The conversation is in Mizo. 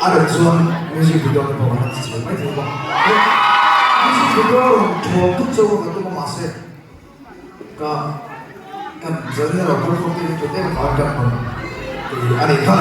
A rem chuan music video te pawh kan han ti chho mai thei bawk. Music video a rawn thawm thut chauh a kan tum a mahse ka kan zan ilo kal khawm te hi tun em avangin kan rawn ti a nih kha.